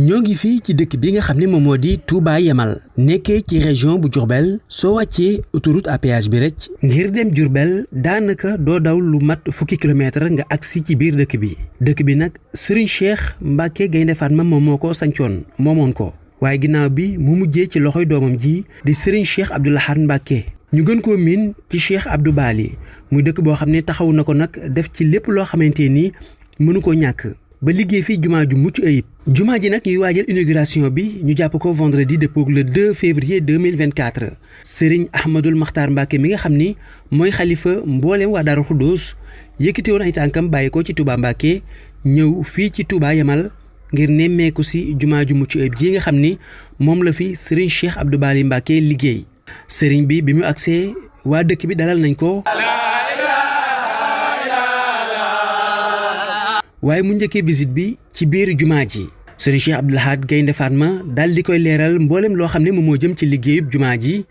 ñoo ngi fii ci dëkk bi nga xam ne moom moo di Touba Yamal nekkee ci région bu Diourbel soo wàccee autoroute à péage bi rek ngir dem Diourbel daanaka doo daw lu mat fukki kilomètre nga agsi ci biir dëkk bi nag Serigne Cheikh Mbacké Gaïndé Fatma moom moo ko sancoon moomoon ko waaye ginnaaw bi mu mujjee ci loxoy doomam ji di Serigne Cheikh Abdou Lahad Mbacké ñu gën koo miin ci Cheikh Abdou Bali muy dëkk boo xam ne taxaw na ko nag def ci lépp loo xamante ni mënu ko ñàkk ba liggéey fii jumaa ju mucc ayib jumaa ji nag ñuy waajal inauguration bi ñu jàpp ko vendredi dëppoo le 2 février 2024 Serigne Ahmadul Makhtar Mbacké mi nga xam ni mooy xalifa mboolem waa Daaru Xuddoos yëkkati woon ay tànkam bàyyi ko ci Touba Mbacké ñëw fii ci Touba Yamal ngir nemmeeku si jumaa ju mucc ayib ji nga xam ni moom la fi Serigne Cheikh Abdou Bali Mbacké liggéey Serigne bi mu agsee waa dëkk bi dalal nañ ko. waaye mu njëkkee visite bi ci biir jumaa ji Serigne Cheikh Abdou Lahad Gaïndé Fatma daal di koy leeral mboolem loo xam ne moom moo jëm ci liggéeyub jumaa ji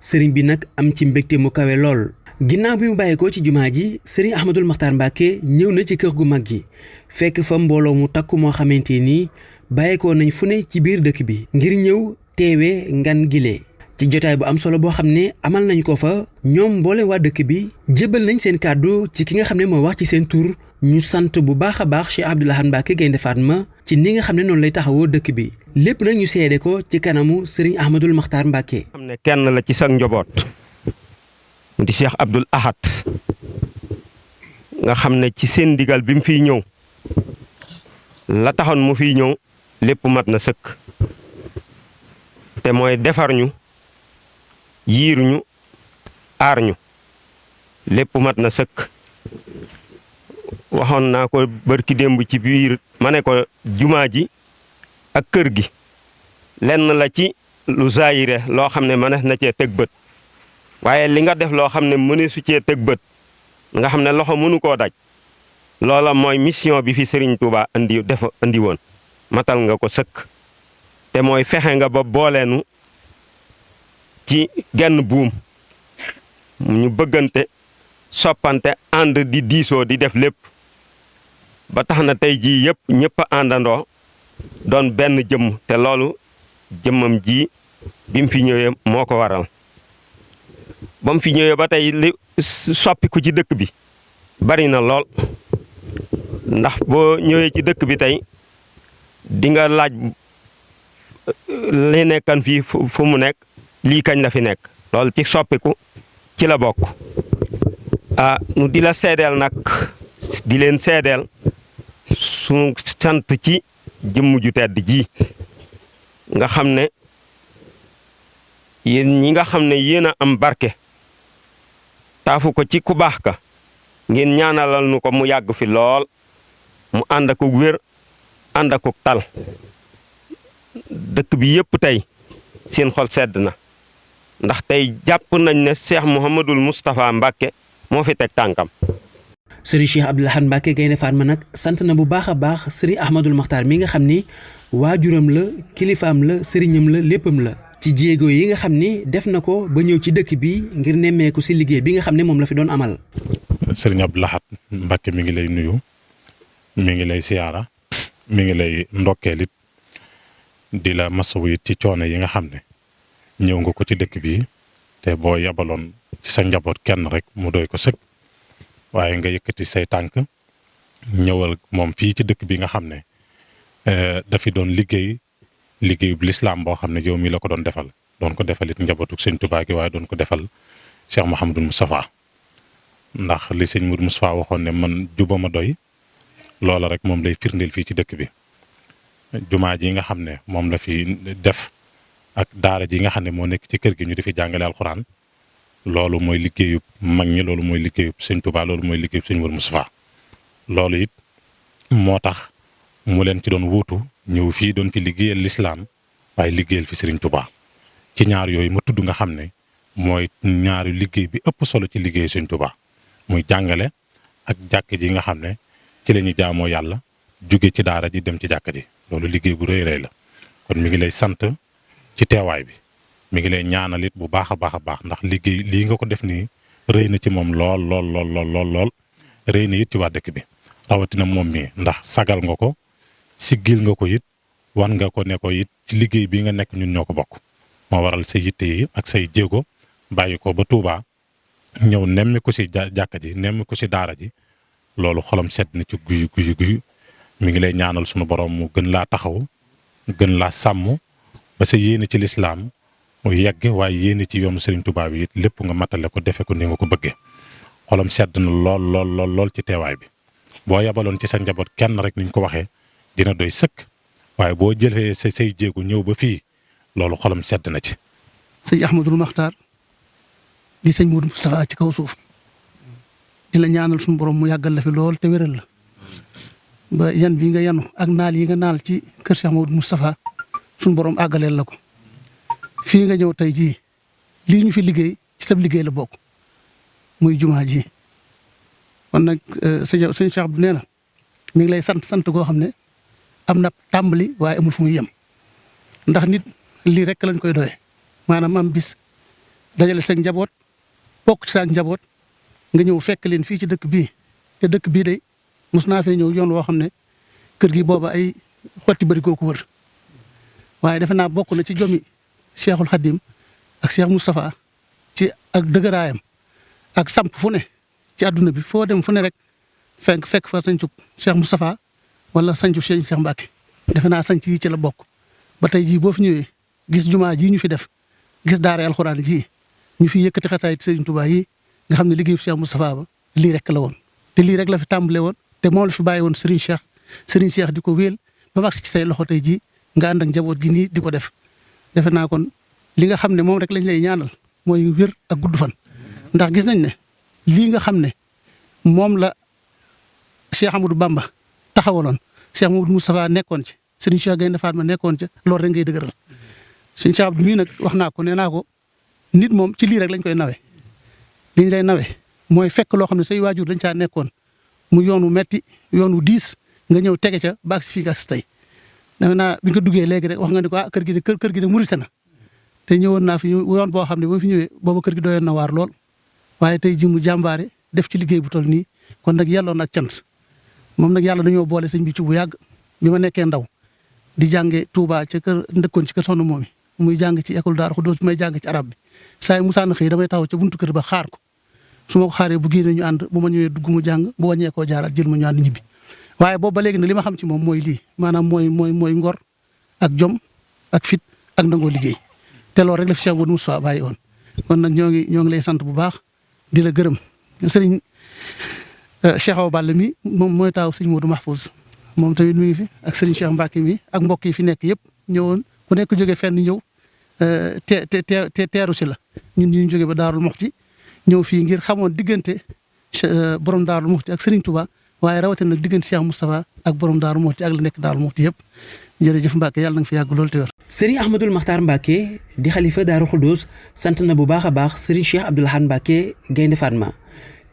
Serigne bi nag am ci mbégte mu kawe lool. ginnaaw bi mu bàyyeekoo ci jumaa ji Serigne Ahmadul Makhtar Mbacké ñëw na ci kër gu mag gi fekk fa mbooloo mu takku moo xamante ni bàyyeekoo nañ fu ne ci biir dëkk bi ngir ñëw teewee ngan gile. ci jotaay bu am solo boo xam ne amal nañ ko fa ñoom mboolem waa dëkk bi jébbal nañ seen kàddu ci ki nga xam ne moo wax ci seen tur ñu sant bu baax a baax Cheikh Abdou Lahad Mbacké Gaïndé Fatma ci ni nga xam ne noonu lay taxawoo dëkk bi lépp nag ñu seede ko ci kanamu Serigne Ahmadul Makhtar Mbacké. xam ne kenn la ci sa njaboot di Cheikh Abdoul Ahad nga xam ne ci seen ndigal bi mu fiy ñëw la taxoon mu fiy ñëw lépp mat na sëkk te mooy defar ñu yiir ñu aar ñu lépp mat na sëkk. waxoon naa ko barki démb ci biir ma ne ko jumaa ji ak kër gi lenn la ci lu zaayire loo xam ne mënees na cee teg bët waaye li nga def loo xam ne mëneesu cee teg bët nga xam ne loxo mënu koo daj loola mooy mission bi fi Serigne Touba andi woon matal nga ko sëkk te mooy fexe nga ba booleenu ci genn buum ñu bëggante soppante ànd di diisoo di def lépp ba tax na tey jii yëpp ñëpp a àndandoo doon benn jëmm te loolu jëmmam ji bi mu fi ñëwee moo ko waral ba mu fi ñëwee ba tey li soppiku ci dëkk bi bari na lool ndax boo ñëwee ci dëkk bi tey di nga laaj li nekkan fii fu mu nekk lii kañ la fi nekk loolu ci soppiku ci la bokk. nu di la seedeel nag di leen seedeel sunu sant ci jëmm ju tedd ji nga xam ne yéen ñi nga xam ne yéen a am barke taafu ko ci ku baax ka ngeen ñaanalal nu ko mu yàgg fi lool mu ànd ak wér ànd ak tal dëkk bi yépp tey seen xol sedd na ndax tey jàpp nañ ne Cheikh Mouhamadul Moustapha Mbacké moo fi teg tànkam. Serigne Cheikh Abdou Lahad Mbacké Gaïndé Fatma nag sant na bu baax a baax Serigne Ahmadul Makhtar mi nga xam ni waajuram la kilifaam la sëriñam la léppam la. ci jéego yi nga xam ni def na ko ba ñëw ci dëkk bi ngir nemmeeku si liggéey bi nga xam ne moom la fi doon amal. Serigne Abdou Lahad Mbacké mi ngi lay nuyu mi ngi lay siyaara mi ngi lay ndokkeel it di la masawu it ci coono yi nga xam ne ñëw nga ko ci dëkk bi te boo yabaloon ci sa njaboot kenn rek mu doy ko sëkk waaye nga yëkkati say tànk ñëwal moom fii ci dëkk bi nga xam ne dafi doon liggéeyub lislaam boo xam ne yow mi la ko doon defal it njabootu sëñ Tuubaa gi waaye doon ko defal Cheikh Mouhamadul Moustapha ndax li sëñ Moudou Moustapha waxoon ne man juba ma doy loola rek moom lay firndeel fii ci dëkk bi jumaa ji nga xam ne moom la fi def ak daara ji nga xam ne moo nekk ci kër gi ñu di fi jàngale alxuraan loolu mooy liggéeyub mag ñi loolu mooy liggéeyub sëñ Tuubaa loolu mooy liggéeyub sëñ Moudou Moustapha loolu it moo tax mu leen ci doon wuutu ñëw fii doon fi liggéeyal lislaam waaye liggéeyal fi Serigne Touba ci ñaar yooyu ma tudd nga xam ne mooy ñaari liggéey bi ëpp solo ci liggéey Serigne Touba muy jàngale ak jàkk ji nga xam ne ci la ñuy jaamoo yàlla jóge ci daara ji dem ci jàkk ji loolu liggéey bu rëy la kon mi ngi lay sant ci teewaay bi mi ngi lay ñaanal it bu baax a baax ndax liggéey lii nga ko def nii rëy na ci moom lool rëy na it ci waa dëkk bi rawatina moom mi ndax sagal nga ko siggil nga ko it wan nga ko ne ko it ci liggéey bi nga nekk ñun ñoo ko bokk moo waral sa yitte yi ak say jéego bàyyi ko ba Touba ñëw nemmi ko si jàkka ji nemmi ko si daara ji loolu xolam sedd na ci guyu mi ngi lay ñaanal sunu borom mu gën laa taxaw gën laa sàmm ba sa yéene ci lislaam mu yegg waaye yéene ci yoonu Serigne Touba bi it lépp nga matale ko defe ko ni nga ko bëggee xolam sedd na lool ci teewaay bi boo yabaloon ci sa njaboot kenn rek niñ ko waxee dina doy sëkk waaye boo jëlee say jéegu ñëw ba fii loolu xolam sedd na ci. sëñ Ahmadul Maxtaar di sëñ Modou Moustapha ci kaw suuf di la ñaanal suñu borom mu yàggal la fi lool te wéral la ba yan bi nga yanu ak naal yi nga naal ci kër Cheikh Modou Moustapha suñu borom àggaleel la ko fii nga ñëw tey jii lii ñu fi liggéey ci sab liggéey la bokk muy jumaa ji kon nag sëñ Cheikh Abdou nee na mi ngi lay sant goo xam ne am na tàmbali waaye amul fu muy yem ndax nit lii rek lañ koy doyee maanaam am bis dajale seen njaboot bokk ci sa njaboot nga ñëw fekk leen fii ci dëkk bii te dëkk bii de mos naa fee ñëw yoon woo xam ne kër gi booba ay xotti bari koo ko wër waaye defe naa bokk na ci jomi Cheikhul Khadim ak Cheikh Moustapha ci ak dëgëraayam ak samp fu ne ci àdduna bi foo dem fu ne rek fekk fa sañcu Cheikh Moustapha wala sañcu Cheikh Mbacke defe naa sañc yi ci la bokk ba tey jii boo fi ñëwee gis jumaa ji ñu fi def gis daara alxuraan ji ñu fi yëkkati xasaay Serigne Touba yi nga xam ne liggéeyu Cheikh Moustapha ba lii rek la woon te lii rek la fi tàmbale woon te moo la fi bàyyi woon Serigne Cheikh di ko wéel ba mag ci say loxo tey jii nga ànd ak njaboot gi nii di ko def defe naa kon li nga xam ne moom rek lañ lay ñaanal mooy wér ak gudd fan ndax gis nañ ne lii nga xam ne moom la Cheikh Amadou Bamba taxawaloon Cheikh Mamadou Moustapha nekkoon ci Serigne Cheikh Gaynde Fatma nekkoon ca loolu rek ngay dëgëral Serigne Cheikh Abdou mii nag wax naa ko nee naa ko nit moom ci lii rek lañ koy nawe liñ lay nawe mooy fekk loo xam ne say waajur dañ caa nekkoon mu yoonu metti yoonu diis nga ñëw tege ca baag si fii nga si tey defe naa bi nga duggee léegi rek wax nga ne ko kër gi de murite na te ñëwoon naa fi yoon boo xam ne boo fi ñëwee booba kër gi doyoon na waar lool waaye tey ji mu jàmbaare def ci liggéey bu toll nii kon nag yelloon ak cant moom nag yàlla dañoo boole sëñ bi ci bu yàgg bi ma nekkee ndaw di jànge Touba ca kër ndëkkoon ci kër soxna moomi muy jàng ci école Daaru Xudoos may jàng ci arab bi saa yu musaana xëy damay taxaw ca buntu kër ba xaar ko su ma ko xaaree bu génnee ñu ànd bu ma ñëwee dugg mu jàng bu wàññee koo jaaraat jël ma ñu ànd ñibbi waaye boobu ba léegi nag li ma xam ci moom mooy lii maanaam mooy ngor ak jom ak fit ak nangoo liggéey te loolu rek la fi Cheikh Modou Moustapha bàyyi woon kon nag ñoo ngi lay sant bu baax di la gërëm sëriñ Cheikh Awa Balla mi moom mooy taaw sëriñ Modou Mahfouz moom tamit mi ngi fi ak sëriñ Cheikh Mbacke mi ak mbokk yi fi nekk yëpp ñëwoon ku nekk jóge fenn ñëw teeru si la ñun ñu jóge ba Daarul Muxti ñëw fii ngir xamoon diggante borom Daarul Muxti ak Serigne Touba waaye rawatina nag diggante Cheikh Moustapha ak borom Daarul Muxti ak la nekk Daarul Muxti yëpp jërëjëf Mbacke yàlla na nga fi yàgg loolu te wér. Serigne Ahmadul Maxtaar Mbacke di xalifa Daaru Xudoos sant na bu baax a baax Serigne Cheikh Abdoul Ahad Mbacke Gaynde Fatma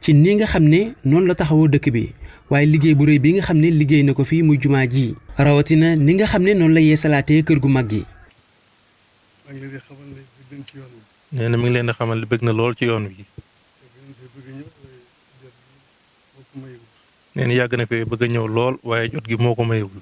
ci nii nga xam ne noonu la taxawoo dëkk bi waaye liggéey bu rëy bi nga xam ne liggéey na ko fii muy jumaa ji rawatina ni nga xam ne noonu la yeesalaatee kër gu mag gi. nee na mi ngi leen di xamal li bëgg na lool ci yoon wi. nee na yàgg na fee bëgg a ñëw lool waaye jot gi moo ko mayewul.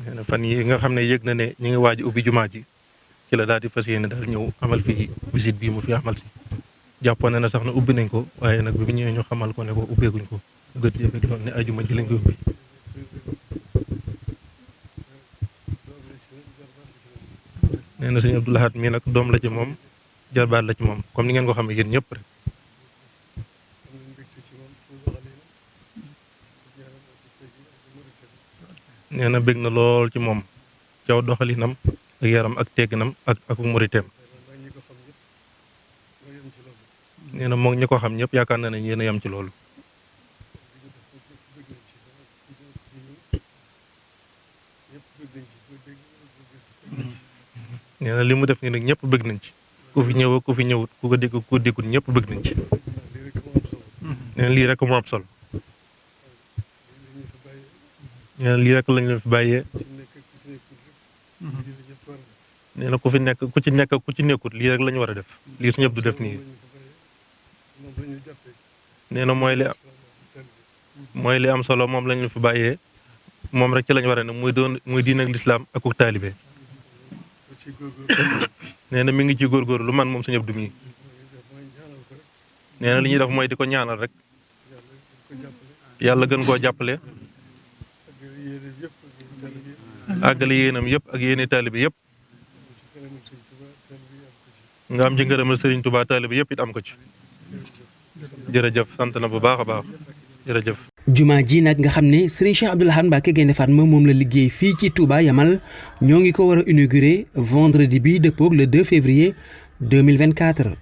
nee na fan yi nga xam ne yëg na ne ñu ngi waaj ubbi jumaa ji ci la daal di fas yéene daal ñëw amal fii visite bii mu fi amal si. jàppoon na sax na ubbi nañ ko waaye nag bi mu ñëwee ñu xamal ko ne ko ubbeeguñ ko gët yëpp doon ne ajuma ji lañ koy ubbi. nee na sëñ Abdoul Ahad mii nag doom la ci moom jarbaat la ci moom comme ni ngeen ko xamee yéen ñëpp rek. nee na bëgg na lool ci moom caw doxalinam ak yaram ak tegginam ak muriteem. nee na moom ñi ko xam ñëpp yaakaar na ne yéen a yem ci loolu. nee na li mu def nii nag ñëpp bëgg nañ ci ku fi ñëw ku fi ñëwut ku ko dégg ku ko déggul ñëpp bëgg nañ ci. nee na lii rek moo am solo. nee na lii rek lañ leen fi bàyyee. nee na ku fi nekk ku ci nekk ku ci nekkut lii rek la ñu war a def lii su ñëpp du def nii. nee na mooy li am solo moom lañu fi bàyyee moom rek ci lañ war a ne muy diin ak lislaam ak uk taalibe nee na mi ngi ci góorgóorlu lu man moom Sëñ Abdou mi nee na li ñuy def mooy di ko ñaanal rek yàlla gën koo jàppale àggale yéenam yëpp ak yéene taalibe yëpp nga am ci ngërëmal Sëriñ Tuubaa taalibe yëpp it am ko ci jërëjëf sant na bu baax a baax jërëjëf. jumaa ji nag nga xam ne Serigne Cheikh Abdou Lahad Mbacké Gaïndé Fatma moom la liggéey fii ci Touba Yamal ñoo ngi ko war a inaugurer vendredi bi dëppoog le 2 février 2024.